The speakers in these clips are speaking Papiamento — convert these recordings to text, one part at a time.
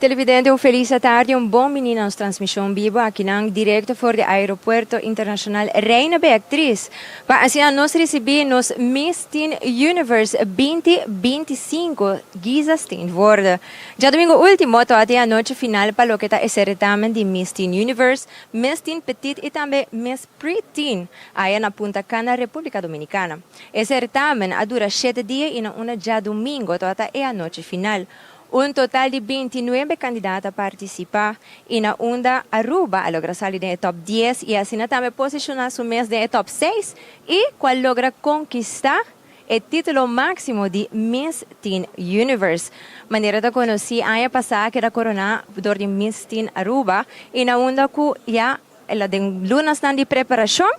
Televidente, un felis atardi, un bon bini na nos transmision bibo akinan directo for di Aeropuerto Internacional Reina Beatriz pa asina nos ricibi nos Miss Teen Universe 2025 Giza Steenvoorde. Djadomingo ultimo tabata e anochi final pa loke ta e certamen di Miss Teen Universe, Miss Teen Petit y tambe Miss Pre-Teen aya na Punta Cana, Republica Dominicana. E certamen a dura shete dia y na una djadomingo tabata e anochi final. Un total di bintinuebe kandidat a partisipá i na unda Aruba a logra sali den e top dies i asina tambe posishoná su mes den e top seis i ku a logra konkistá e título máksimo di Miss Teen Universe. Manera ta konosí aña pasá a keda koroná dor di Miss Teen Aruba i na unda ku ya El a den lunasnan di preparashon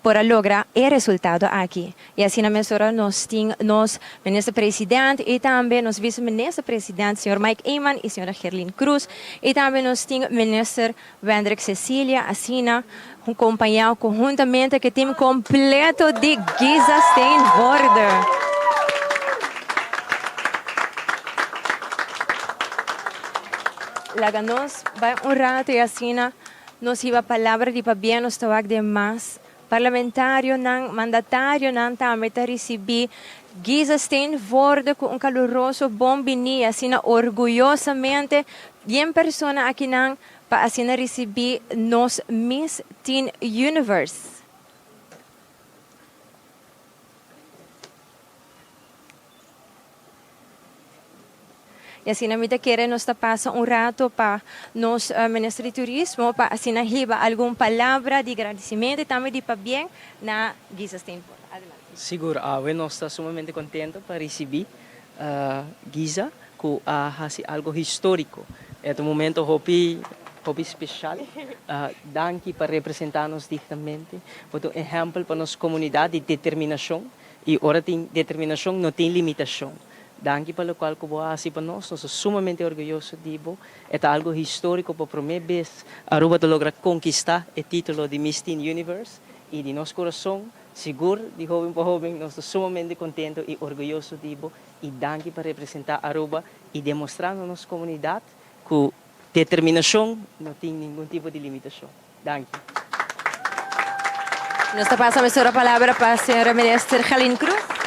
por a logra e resultado aki. I asina mesora nos tin nos Minister President i tambe nos Vice Minister President señor Mike Eman i señora Gerlin Cruz i tambe nos tin Minister Wendrick Cecilia asina kompañá konhuntamente ku e team kompleto di Giza Steenvoorde. Laga nos bai un rato i asina Nos hiba palabra di pabia nos ta wak den mas parlamentarionan, mandatarionan tambe ta ricibi Giza Steenvoorde cu un caluroso bon bini asina orguyosamente yen persona akinan pa asina ricibi nos Miss Teen Universe. Y asina mi ta kere nos ta pasa un rato pa nos Minister di Turismo pa asina hiba algun palabra di gradicimento y tambe di pabien na Giza Steenvoorde. Adelante. Sigur, awe nos ta sumamente contento pa ricibi Giza cu a haci algo historico. E ta un momento hopi hopi special. Danki pa representa nos dignamente. Bo ta un ehempel pa nos comunidad di determinacion Y ora tin determinacion no tin limitacion. Danki pa locual cu bo a haci pa nos, nos ta sumamente orguyoso di bo. E ta algo historico, pa prome bes Aruba ta logra conquista e titulo di Miss Teen Universe y di nos curason, sigur di hoben pa hoben, nos ta sumamente contento y orguyoso di bo y danki pa representa Aruba y demostra na nos comunidad cu determinacion no tin ningun tipo di limitacion. Danki. Nos ta pasa mesora palabra pa señora Minister Gelin Cruz.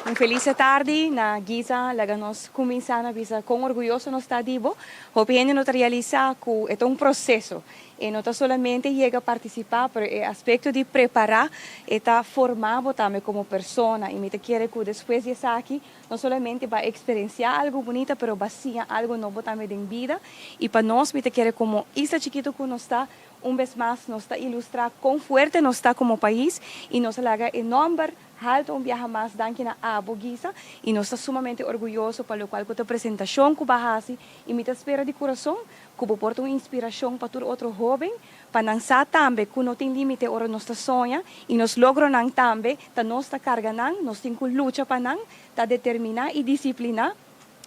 Un feliz tardi na Giza, laga nos cuminsa na bisa con orguyoso nos ta di bo. Hopi hende no ta realisa cu e ta un proceso. E no ta solamente yega participa, pero e aspecto di prepara e ta forma bo tambe como persona. Y mi ta kere cu despues di esaki No solamente ba experiencia algo bunita pero ba siña algo nobo tambe den bida y pa nos mi ta kere como isla chikito cu nos ta un bes mas nos ta ilustra con fuerte nos ta como pais y nos a laga e nomber halto un biaha mas danki na abo Gisa y nos ta sumamente orguyoso pa locual cu ta presentacion cu ba haci y mi ta spera di curason cu bo por ta un inspiracion pa tur otro hoben Pa nan sa tambe ku no tin límite ora nos ta soña i nos logronan tambe ta nos ta karga nan, nos tin ku lucha pa nan, ta determiná i disipliná.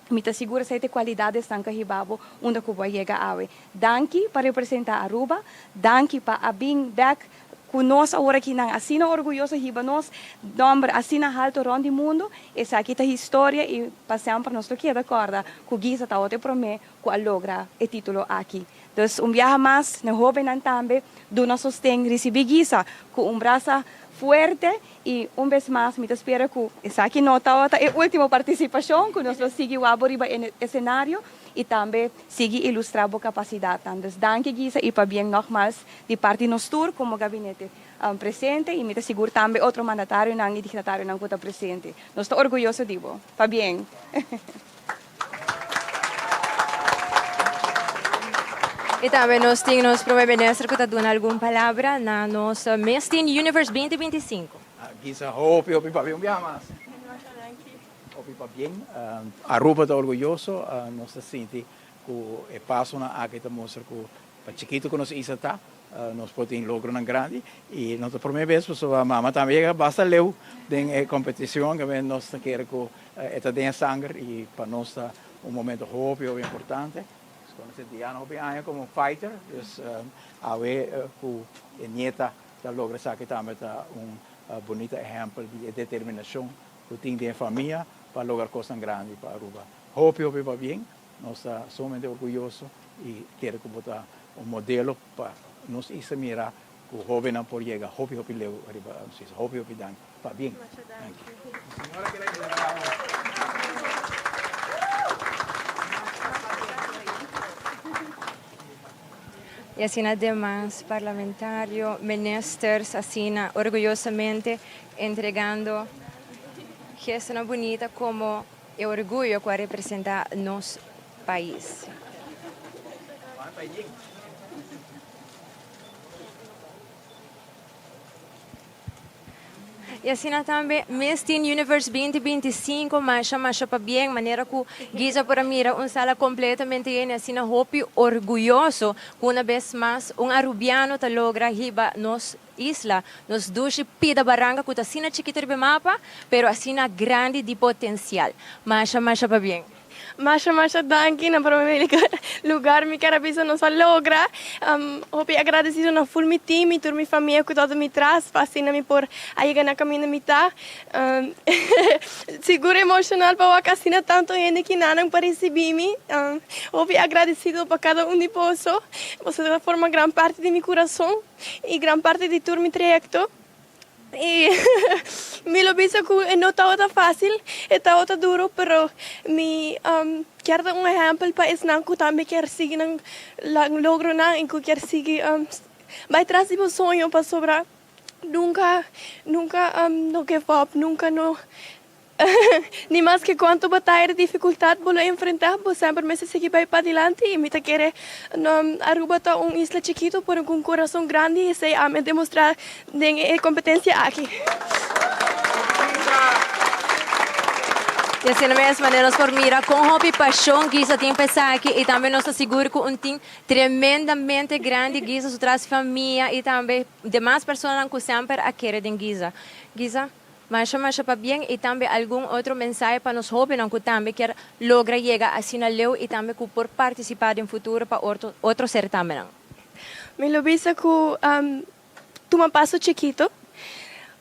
Mi ta sigur esei ta e kualidadesnan ku a hiba bo unda ku bo a yega awe. Danki pa representá Aruba, danki pa a bin bèk ku nos awor aki nan asina orguyoso hiba nos nòmber asina halto rònt di mundu. Esaki ta historia i pa semper nos lo keda kòrda ku Giza tabata e promé ku a logra e título aki. Dus un biaha mas na hóbennan tambe duna sosten, risibí Gisa ku un brasa fuerte i un bes mas mi ta spera ku esaki no tabata e último partisipashon, ku nos lo sigui wak bo riba e esenario i tambe sigui ilustrá bo kapasidatnan. Dus danki Gisa i pabien nògmals di parti nos tur komo gabinete presente i mi ta sigur tambe otro mandatarionan i dignatarionan ku ta presente. Nos ta orguyoso di bo. Pabien. Y tambe nos tin nos Prome Minister cu ta duna algun palabra na nos Miss Teen Universe 2025. Gisa hopi hopi pabien un biaha mas. Hopi pabien. Aruba ta orguyoso. Nos ta sinti cu e pasonan aki ta mustra cu pa chikito cu nos isla ta, nos por tin logronan grandi. Y no ta prome bes pasobra mama tambe yega basta leu den e competicion. Nos ta kere cu E ta den e sanger y pa nos ta un momento hopi hopi importante. Nos conoce Diana hopi aña como fighter, dus awe cu e nieta ta logra esaki tambe ta un bunita ehempel di e determinacion cu tin den e famia pa logra cosnan grandi pa Aruba. Hopi hopi pabien. Nos ta sumamente orguyoso y kere cu bo ta un modelo pa nos isla mira cu hobennan por yega hopi hopi leu riba nos isla. Hopi hopi danki. Pabien. Danki. Y asina demas parlamentario, ministers asina orguyosamente entregando gestonan bunita como e orguyo cu a representa nos pais. Y asina tambe Miss Teen Universe 2025 masha masha pabien manera cu Giza por a mira un sala completamente yen y asina hopi orguyoso cu una bes mas un Arubiano ta logra hiba nos isla, nos dushi pida baranca cu ta asina chikito riba e mapa pero asina grandi di potencial. Masha masha pabien. Masha masha danki na prome lugar mi kier a bisa nos a logra. Hopi agradecido na full mi team y tur mi famia cu ta mi tras pa asina mi por a yega na caminda mi ta. Sigur emocional pa wak asina tanto hende kinanan pa ricibi mi. Hopi agradecido pa cada un di boso. Boso ta forma gran parti di mi curason y gran parti di tur mi trayecto. Y mi lo bisa cu e no tabata facil, e tabata duro, pero mi kier ta un ehempel pa esnan cu tambe kier sigui nan logronan y cu kier sigui bay tras di bo soño pasobra nunca, nunca no give up, nunca no Ni maske kuantu bataya di difikultat bo lo enfrentá, bo semper mester sigui bai padilanti i mi ta kere Aruba ta un isla chikitu pero ku un kurason grandi i esei ami a demostrá den e kompetensia aki. I asina mes manera nos por mira kon hopi pashon Gisa tin pa esaki i tambe nos ta sigur ku un tin tremendamente grandi Gisa su tras famia i tambe demas personanan ku semper a kere den Gisa. Gisa. Masha masha pabien y tambe algun otro mensahe pa nos hobennan cu tambe kier logra yega asina leu y tambe cu por participa den futuro pa otro certamennan. Mi lo bisa cu tuma paso chikito,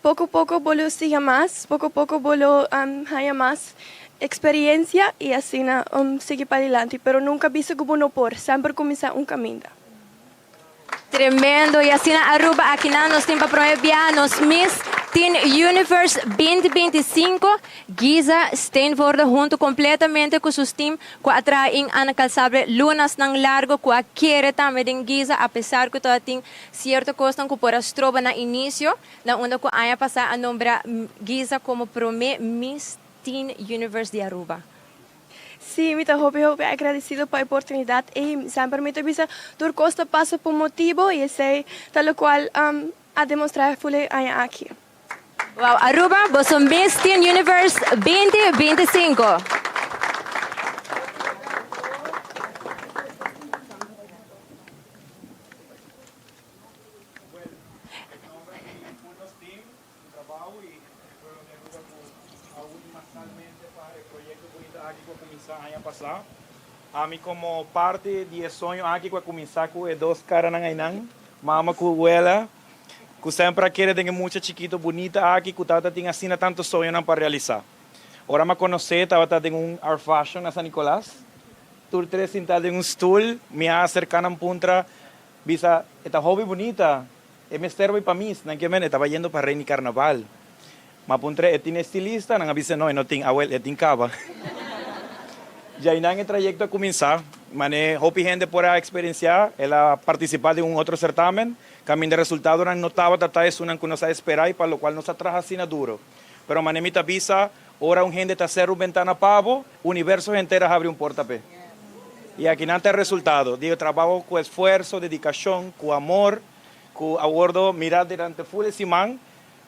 poco poco bo lo siña mas, poco poco bo lo haña mas experiencia y asina sigui padilanti, pero nunca bisa cu bo no por, semper cuminsa un caminda. Tremendo y asina Aruba akinan nos tin pa prome bia nos Miss Teen Universe 2025 Giza Steenvoorde hunto completamente cu sus team cu a traha in Ana Calzable lunasnan largo cu a kere tambe den Giza a pesar cu toda tin cierto cosnan cu por a stroba na inicio na unda cu aña pasa a nombra Giza como prome Miss Teen Universe di Aruba. Sí, mi ta hopi hopi agradecido pa e oportunidad ey. Semper mi ta bisa tur cos ta pasa pa un motibo y esey ta locual a demostra e ful e aña aki. Wow Aruba boso Miss Teen Universe 2025. Su trabao y e pueblo di Aruba cu a uni masalmente pa e proyecto bunita aki cu a cuminsa aña pasa. Ami como parti di e soño aki cu a cuminsa cu e dos caranan aynan, mama cu wela, cu semper a kere den e mucha chikito bunita aki cu tabata tin asina tanto soñonan pa realisa. Ora mi a conoce tabata den un Art Fashion na San Nicolas, tur tres sinta den un stoel, mi a acerca nan puntra bisa e ta hopi bunita, E mester bai pa mis, nan ke men e taba yendo pa Reini Carnaval. Ma puntr'é, e tin estilista? Nan a bis'é, no, e no tin. Awel, e tin kaba. Djainan e trayekto a kuminsá. Man'é hopi hende por a eksperensiá, el a partisipá den un otro sertamen, kaminda resultadonan no tabata ta esunnan ku nos a esperá i pa lokual nos a traha asina duro. Pero man'é mi ta bisa, ora un hende ta sera un bentana pa bo, universo henter a habri un porta p'e. I akinan ta e resultado di e trabao ku esfuerso, dedikashon, ku amor, ku a wordo mira durante ful e siman.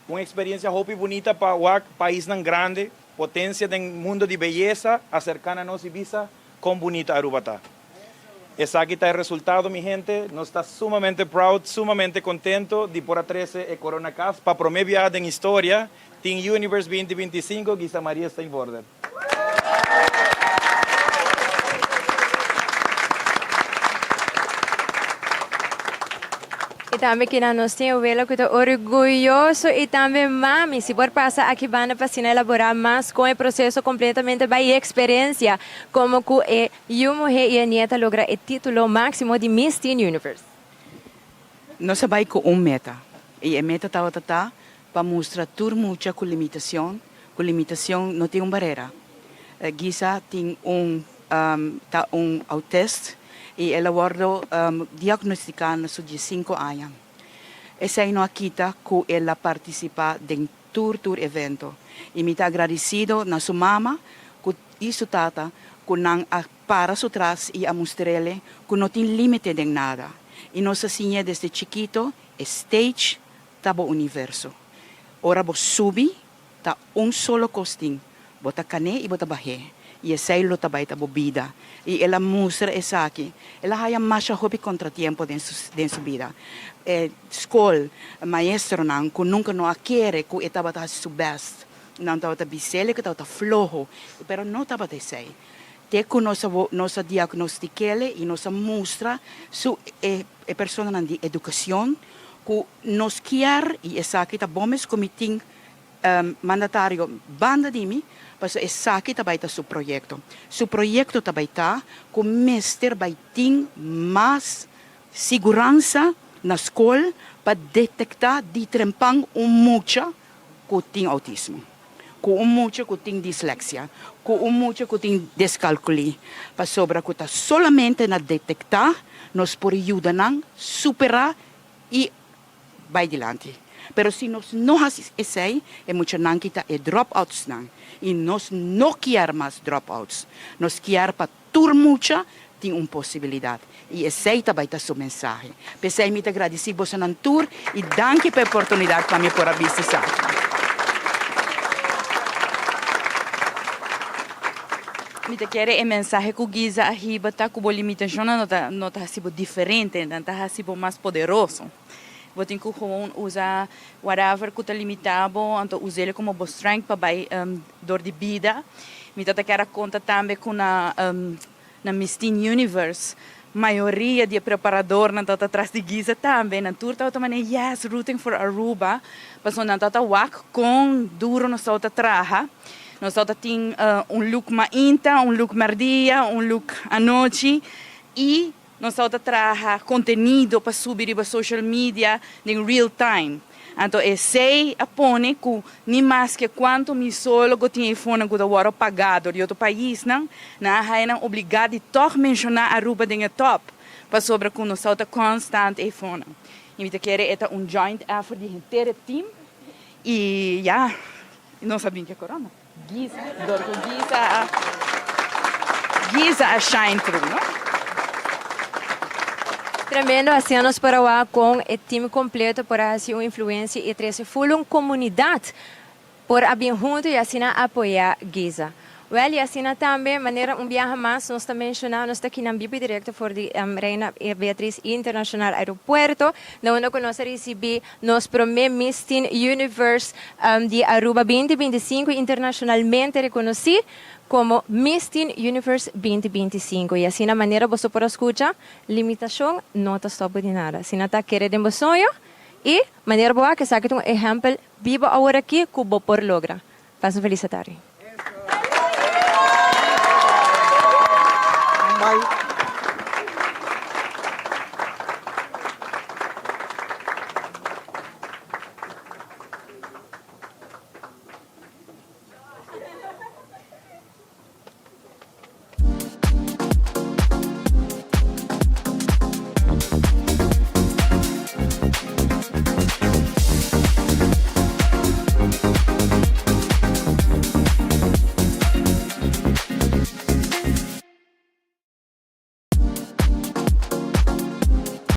Un eksperiencia hopi bunita pa wak paisnan grandi, potencia den mundo di beyesa, aserka na nos i bisa kon bunita Aruba ta. Esaki ta e resultado mi hente, nos ta sumamente proud, sumamente contento di por a trece e corona cas pa prome biaha den historia, Teen Universe 2025, Gisa Maria Steenvoorden. E Y tambe kina nos tin wela cu ta orguyoso y tambe mami si por pasa aki banda pa asina elabora mas con e proceso completamente bay y experiencia como cu e yu muhe y e nieta logra e titulo maximo di Miss Teen Universe. Nos a bay cu un meta y e meta tabata ta pa mustra tur mucha cu limitacion cu limitacion no tin un barera. Gisa tin un ta un autist y el a wordo diagnostica na su diescinco aña. Esey no a kita cu el a participa den tur tur evento y mi ta agradecido na su mama cu y su tata cu nan a para su tras y a mustrele cu no tin limite den nada y nos a siñ'e desde chikito e stage ta bo universo. Ora bo subi ta un solo cos tin, bo ta cané y bo ta bahé, y esey lo ta bay ta bo bida. Y el a mustra esaki. El a haya masha hopi contratiempo den su den su bida. E scol, maestronan cu nunca no a kere cu e tabata haci su best, nan tabata bis'el cu e tabata floho, pero no tabata esey. Te cu nos a nos a diagnostik'el y nos a mustra su e e personanan di educacion cu nos kier y esaki ta bon mes cu mi tin mandatario banda di mi pasobra esaki ta bay ta su proyecto. Su proyecto ta bay ta cu mester bay tin mas siguransa na scol pa detecta di trempan un mucha cu tin autismo, cu un mucha cu tin dislexia, cu un mucha cu tin descalculi, pasobra cu ta solamente na detecta nos por yuda nan supera y bay dilanti. Pero si nos no haci esey, e muchanan ki ta e dropoutsnan y nos no kier mas dropouts, nos kier pa Tur mucha tin un posibilidad y esey ta bay ta su mensahe. P'esey mi ta gradici bosonan tur y danki pa e oportunidad pa mi por a bisti esaki. Mi ta kere e mensahe cu Giza a hiba ta cu bo limitacionnan no ta no ta haci bo diferente, nan ta haci bo mas poderoso. Bo tin cu gewoon usa whatever cu ta limita bo, anto us'el como bo strength pa bay dor di bida. Mi ta ta kier a konta tambe ku na na Miss Teen Universe mayoria di e preparadornan tabata tras di Giza tambe. Nan tur tabata manera yes rooting for Aruba pasobra nan tabata wak kon duro nos tabata traha. Nos tabata tin un look mainta, un look merdia, un look anochi i Nos tabata traha kontenido pa subi riba social media den real time. Anto esei a pone ku ni maske kuantu misólogo tin eifonan ku ta wòrdu pagá dor di otro paisnan, nan a haña nan obligá di tòg menshoná Aruba den e tòp, pasobra ku nos tabata konstant eifonan. I mi ta kere e ta un joint effort di henter e team i ya, nos a bin ku e korona. Giza, dor ku Giza a Giza a shine through, no? Tremendo, asina nos por a wak kon e team completo por a hasi un influencia y trece full un comunidad por a bin hunto y asina apoya Giza. Wel y asina tambe manera un biaha mas nos ta menciona nos ta kinan bibi directo for di Reina Beatriz Internacional Aeropuerto na unda cu nos a ricibi Nos prome Miss Teen Universe di Aruba 2025 internacionalmente reconoci como Miss Teen Universe 2025 y asina manera boso por a scucha, limitacion no ta stop bo di nada. Asina ta kere den bo soño y manera bo a ke esaki ta un ehempel bibo awor aki cu bo por logra. Pasa un feliz atardi.